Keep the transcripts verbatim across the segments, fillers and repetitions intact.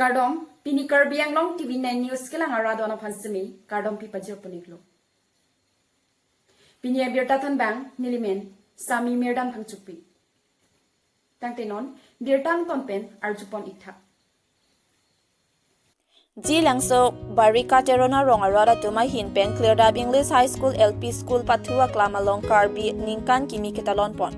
Kardom, pini Karbi Anglong T V nine News kelang arat aphan semi kardom pi pajir pon-iklo. Pini abirta thanbang nelimen Sami Mirdam Phangchokpi. Tangte non birta angton pen arjupon-iktha. Jilangso Barika Teron arong arat atum ahin pen Klirdap English High School L P School pathu aklam along Karbi ningkan kimi ketalon pon.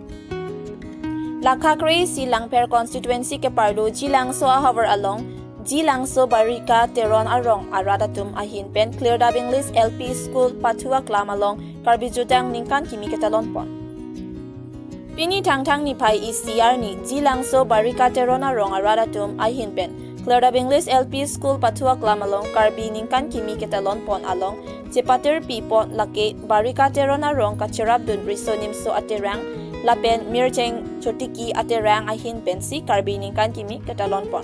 Lakha kre-isi Langpher constituency keparlo Jilangso ahavar along Jilangso Barika Teron arong arat atum ahin pen Klirdap English L P School pathu aklam along Karbi jutang ningkan kimi ketalon pon. Pini Thangthang niphai isi arni Jilangso Barika Teron arong arat atum ahin pen Klirdap English L P School pathu aklam along Karbi ningkan kimi ketalon pon along chepatirpi pon lake Barika Teron arong kacherapdun Riso Nimso Aterang lapen Mirjeng Chotiki Aterang ahin pensi Karbi ningkan kimi ketalon pon.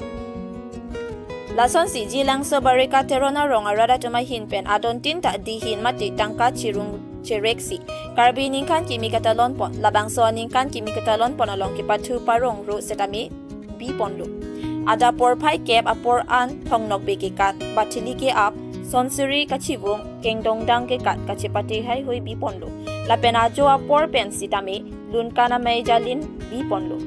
Lasonsi Jilangso Barika Teron arong arat atum ahin pen adon tin ta dihin mate tangka chirung chereksi Karbi ningkan kimi ketalon pon, labangso aningkan kimi ketalon pon along kepathu parong ro setame bi ponlo. Adap porphai kep apor an thongnokbe kekat, bathili ke-ap, sonsuri kachivung, kengdongdang kekat kachepate haihui bi ponlo. Lapen ajo apor pen sitame lunkan amei jalin bi ponlo.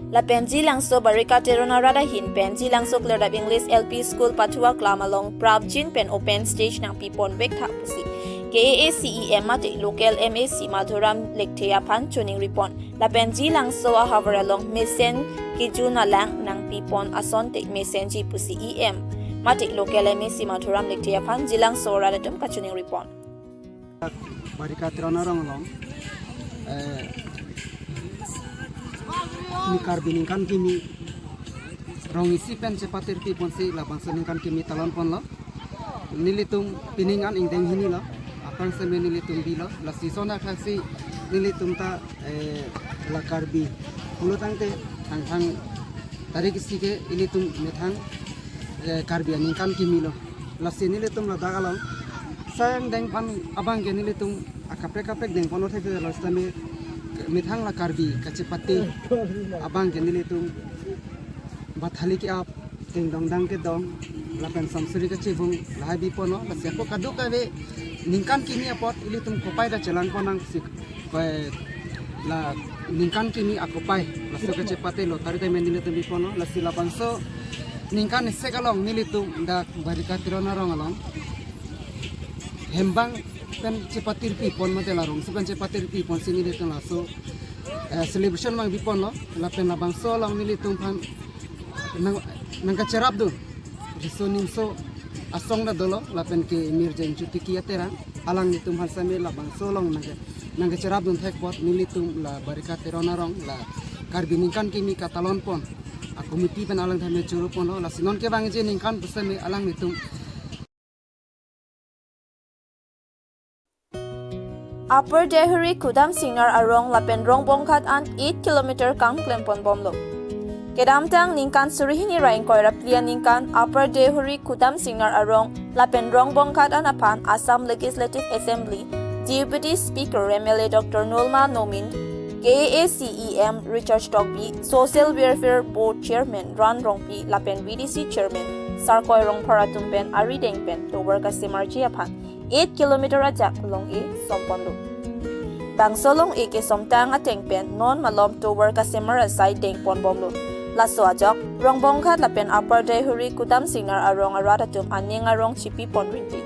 Lapen Jilangso Barika Teron arat ahin pen Jilangso Klirdap English L P School pathu aklam along prapjin pen open stage nangpi ponvek tha pusi K A A C E M mate local M A C Madhuram Lekthe aphan choningri pon. Lapen Jilangso ahavar along mesen kejun alang nangpi pon asonte mesenji pusi E M mate local M A C Madhuram Lekthe aphan Jilangso arat atum kachoningri pon. Barika Teron arong along, eh, ni Karbi ningkan kimi rong isi pen chepatirpi ponsi labangso ningkan kimi talon ponlo. Nelitum pining an ingdeng hini lo, aphrang seme nelitum bilo, lasi sona thaksi nelitum ta, eh, la Karbi pulo tangte Thangthang tarik isi ke ilitum methang, eh, Karbi aningkan kimi lo. Lasi nelitum ladak along sang dengpon abang ke nelitum akaprek kaprek dengpon othek lo sitame methang la Karbi kachepate abang ke nelitum bathali ke-ap, kengdongdang kedong, lapen sonsuri kachivung lahai bi ponlo. Lasi ako kadokave ningkan kimi apot ilitum kopai ta chelang pon nangsi, eh, la ningkan kimi akopai laso kachepate lottery time nelitum bi ponlo. Lasi labangso ningkan isek along nelitum dak Barika Teron arong along hembang pen chepatirpi pon mate la rong isi pen chepatirpi ponsi nelitum laso, eh, celebration nangpi ponlo. Lapen labangso along nelitum aphan nang, nangkacherapdun Riso Nimso Asong ta dolo lapen ke Mirjeng Chotiki Aterang alanglitum aphan seme labangso along nangke, nangkacherapdun thek apot nelitum la Barika Teron arong la Karbi ningkan kimi katalon pon a committee pen alang thame choro ponlo. Lasi non kevangji ningkan pu seme alanglitum Upper Deihori Kudam Singnar arong lapen Rongbonghat an eight kilometer kam klem pon bomlo. Kedamtang ningkan suri hini ra ingkoi ra phli aningkan Upper Deihori Kudam Singnar arong lapen Rongbonghat an aphan Assam Legislative Assembly Deputy Speaker M L A Doctor Nulma Momin, K A A C E M Richard Tokbi, Social Welfare Board Chairman Ran Rongpi lapen V D C Chairman Sarkoi Rongphar atum pen arideng pen tovar kasemarji aphan eight kilometer ajak long-e som ponlo. Bangso long-e kesom tang ateng pen non malom tovar kasemar asai deng pon bomlo. Laso ajok Rongbonghat lapen Upper Deihori Kudam Singnar arong arat atum aning arong chipi pon rinti.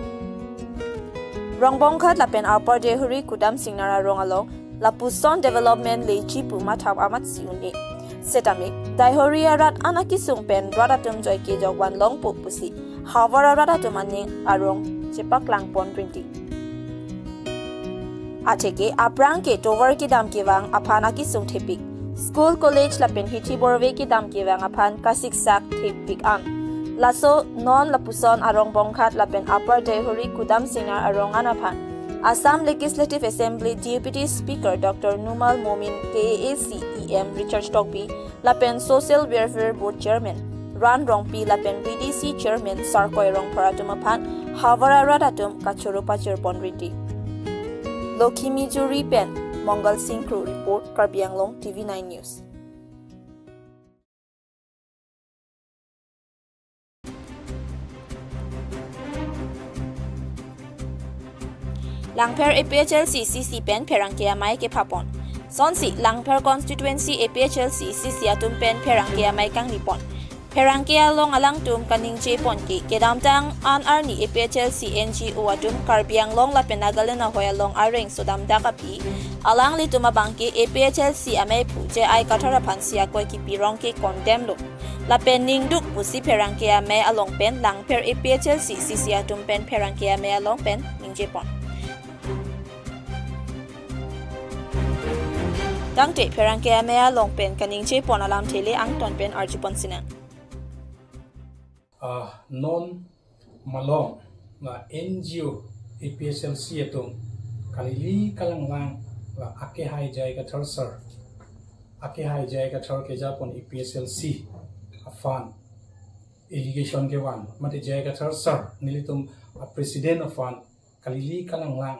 Rongbonghat lapen Upper Deihori Kudam Singnar arong along lapuson development leji pu mathap amatsi un-e. Setame Deihori arat an akesung pen rat atum joike jokvan longpo pusi havar arat atum aning arong chepaklang pon rinti. Atheke aphrang ke tovar kedam kevang aphan akesung thepik, school college lapen hithi borve kedam kevang aphan kasiksak thepik an. Laso non lapuson a Rongbonghat lapen Upper Deihori Kudam Singnar arong an aphan Assam Legislative Assembly Deputy Speaker Doctor Numal Momin, K A A C E M Richard Tokbi lapen Social Welfare Board Chairman Ran Rongpi lapen V D C Chairman Sarkoi Rongphar atum aphan havar arat atum kachoro pachir pon rinti. Lokhimijuri pen Mongal Singh Kro report, Karbi Anglong T V nine News. Langpher A P H L C C C pen pherangke amei kephapon. Sonsi Langpher constituency A P H L C C C atum pen pherangke amei kangnipon. Pherangke along alangtum kaningjepon ke kedamtang an arni A P H L C N G O atum Karbi Anglong lapen Nagaland ahoi along areng sodamdak aphi alanglitum abang ke A P H L C amei phu J I Kathar aphansi akoi kipirong ke condemn lo. Lapen ningduk pusi pherangke amei along pen Langpher A P H L C C C atum pen pherangke amei along pen ningjepon. Tangte pherangke amei along pen kaningjepon alamthe le angton pen arjupon sinang. Ah, non malom la N G O A P H L C atum kalili kalanglang la akehai J I Kathar sir, akehai J I Kathar kejapon A P H L C aphan allegation kevan, mate J I Kathar sir nelitum a president aphan kalili kalanglang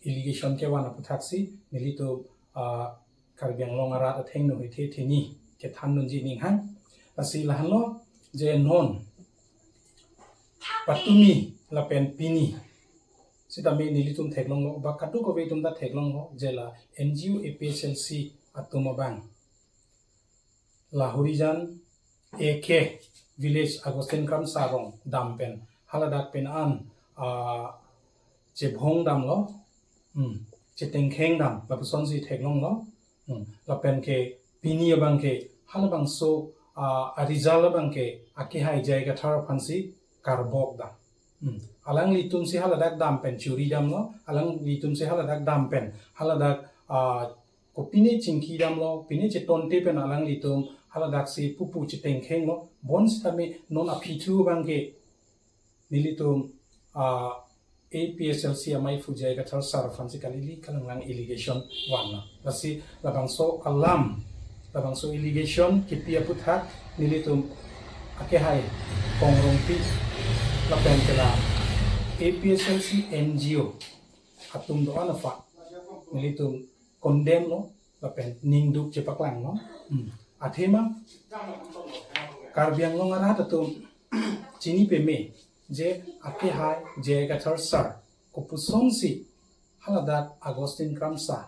allegation kevan aputhaksi nelitum ah, Karbi Anglong arat athengno hethe theni kethan dunji ninghang. Lasi lahenlo je non patumi lapen pini sitame nelitum theklonglo, ba kadokave atum ta theklonglo, je la N G O A P H L C atum abang la Horijan A K village Augustine Kramsa arong dam pen haladak pen an ah, chebhong damlo, hmm, chetengkheng dam, lapusonsi theklonglo, hmm, lapen ke pini abang ke halabangso ah, a result abang ke akehai J I Kathar aphansi karbok dam. Hmm. Alanglitumsi haladak dam pen churi damlo, alanglitumsi haladak dam pen haladak ah, kopine chingki damlo, pine chetonte pen alanglitum haladaksi pupu chetengkhenglo, bonsitame non aphi thu abang ke nelitum ah, A P H L C amei phu J I Kathar sir aphansi kalili kalanglang allegation vanlo. Lasi labangso alam, labangso allegation kipi aputhak nelitum akehai Kong Rongpi lapen ke la A P H L C N G O atum do-an aphan nelitum condemn lo lapen ningduk chepaklanglo. Hmm. Athema Karbi Anglong arat atum chini peme je akehai J I Kathar sir kopusonsi haladak Augustine Kramsa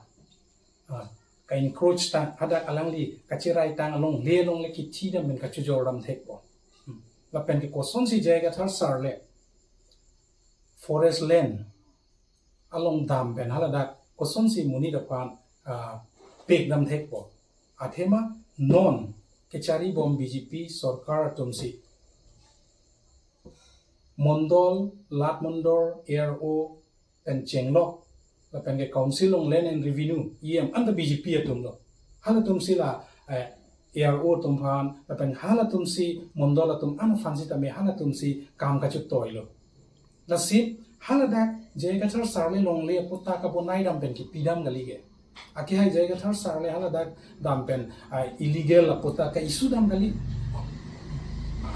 ah, ka encroach tang, hadak alangli kacherai tang alongle alongle kithi dam pen kachojor dam thekpo. Hmm. Lapen ke kosonsi J I Kathar sir le forest land along dam pen haladak kosonsi monit aphan ah, pek dam thekpo. Athema non kechari bom B J P sorkar atumsi mondol, lat mondol, A R O pen chenglok lapen ke Council on Land and Revenue, E M, anta B J P atumlo. Halatumsi la eh, A R O atum aphan lapen halatumsi mondol atum an aphan sitame halatumsi kam kachetoilo. Lasi haladak J I Kathar sir le longle apatta kabonai dam pen kipi dam kali ke. Akehai J I Kathar sir le haladak dam pen ah, illegal apatta ka-issue dam kali.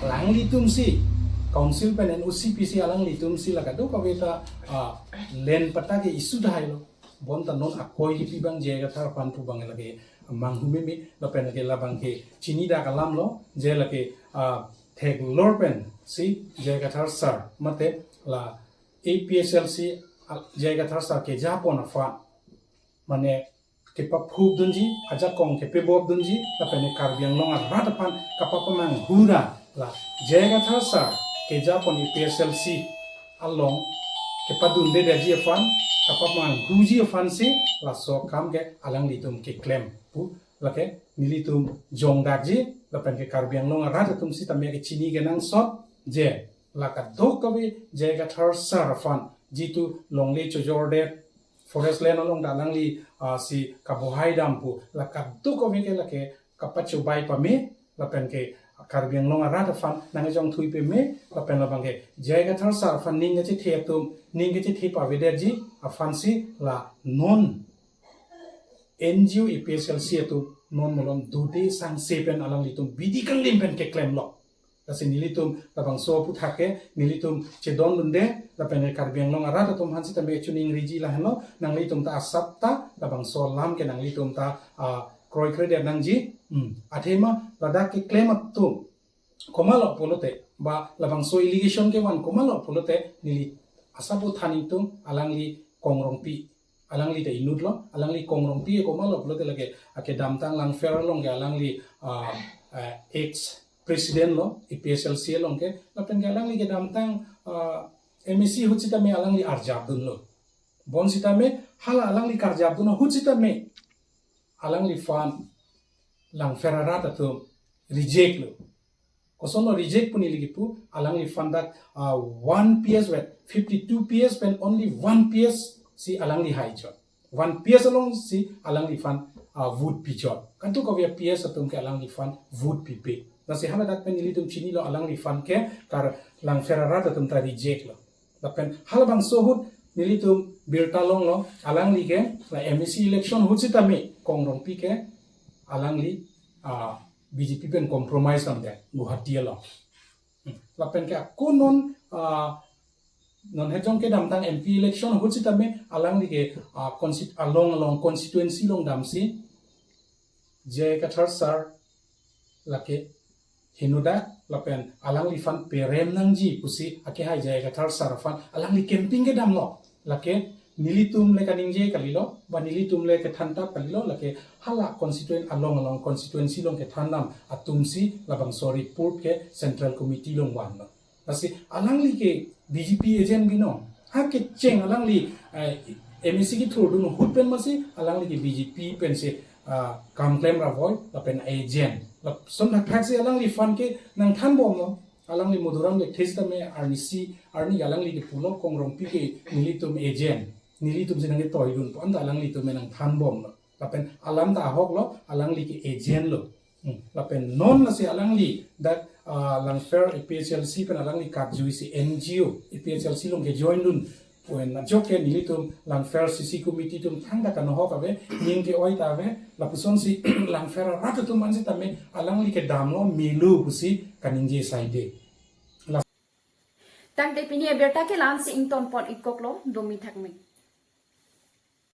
Alanglitumsi Council pen N O C pisi alanglitumsi la kadokave ta ah, land patta ke-issue dahailo. Bonta non akoi kipi abang J I Kathar aphan pu abang lake manghu meme lapen lake labang ke chinidak alamlo, je lake ah, theklor pensi J I Kathar sir mate la A P H L C ah, J I Kathar sir kejapon aphan mane kepaphup dunji, ajakong kepebok dunji, lapen Karbi Anglong arat aphan kapapamanghu ra la J I Kathar sir kejapon A P H L C along kepadundedetji aphan, kapamanghuji aphansi laso akam ke alanglitum keklem pu lake nelitum jongdakji, lapen ke Karbi Anglong arat atum sitame kechini kenangsot je la kadokave J I Kathar sir aphan jitu longle chojordet, forest land along ta alangli ah, si kabohai dam pu la kadokave ke lake kapachobai pame lapen ke Karbi Anglong arat aphan nangkejongthui pame lapen labang ke J I Kathar sir aphan ning kachethe atum ning kachethe pavedetji aphansi la non N G O A P H L C atum non malom dode sangse pen alanglitum bidi kanglim pen keklemlo. Lasi nelitum labangso aputhak ke nelitum chedondunde lapen Karbi Anglong arat atum aphan sitame chuning riji lahenlo, nanglitum ta asap ta labangso alam ke nanglitum ta ah, kroikredet nangji. Hmm. Athema ladak keklem atum komatlo pulote ba labangso allegation kevan komatlo pulote neli asap uthan ingtung alangli Kong Rongpi. Alangli ta inut lo, alangli Kong Rongpi ke komatlo pulote lake akedamtang Langpher along ke alangli, ah, ah, ex president lo, A P H L C along ke, lapen ke alangli kedamtang, ah, M A C ahut sitame alangli arjapdunlo. Bonsitame hala alangli karjapdun ahut sitame alangliphan Langpher arat atum reject lo. Kosonlo reject pu neli kipu, alangliphan dak, ah, one P S vet, fifty-two P S pen only one P S si alangli haichot. One P S alongsi alangliphan, ah, vote pichot. Kadokave a P S atum ke alangliphan vote pipe. Lasi hala dak pen nelitum chinilo alangliphan ke kar Langpher arat atum ta reject lo. Lapen halabangso ahut nelitum birta longlo, alangli ke la M A C election ahut sitame Kong Rongpi ke alangli, ah, B J P pen compromise damde Guwahati along. Hmm. Lapen ke ako non, ah, non hejong kedamtang M P election ahut sitame alangli ke, ah, consti-, along along constituency along damsi J I Kathar sir lake henodak lapen alangliphan perem nangji pusi akehai J I Kathar sir aphan alangli campaign kedamlo. Lake nelitum le kaningje kalilo, ba nelitum le kethan tap kalilo, lake hala constituent along along constituency along kethan dam atumsi labangso report ke Central Committee along vanlo. Lasi alangli ke B J P agent binong. Ha kecheng alangli, eh, M A C kethurdun ahut pen masi alangli ke B J P pensi, ah, kam klem ra voi lapen agent. Lason thakthak si alangliphan ke nangthanbomlo. Alangli Madhuram Lekthe sitame arnisi, arni alangli ke pulo Kong Rongpi ke nelitum agent. Nelitumsi nangketoidun pu anta alanglitum nangthanbomlo. Lapen alam ta ahoklo, alangli ke agent lo. Hmm. Lapen non lasi alangli dak, ah, Langpher A P H L C pen alangli katjuisi N G O, A P H L C along kejoindun pu ajok ke nelitum Langpher C C committee atum thangta kanohok ave, ning ke-oi ta ave, lapusonsi Langpher arat atum ansitame alangli kedamlo melu pusi kaningje saide. Tangte pini abirta ke la-ansi ingtonpon-ik koklo, domi thakmi.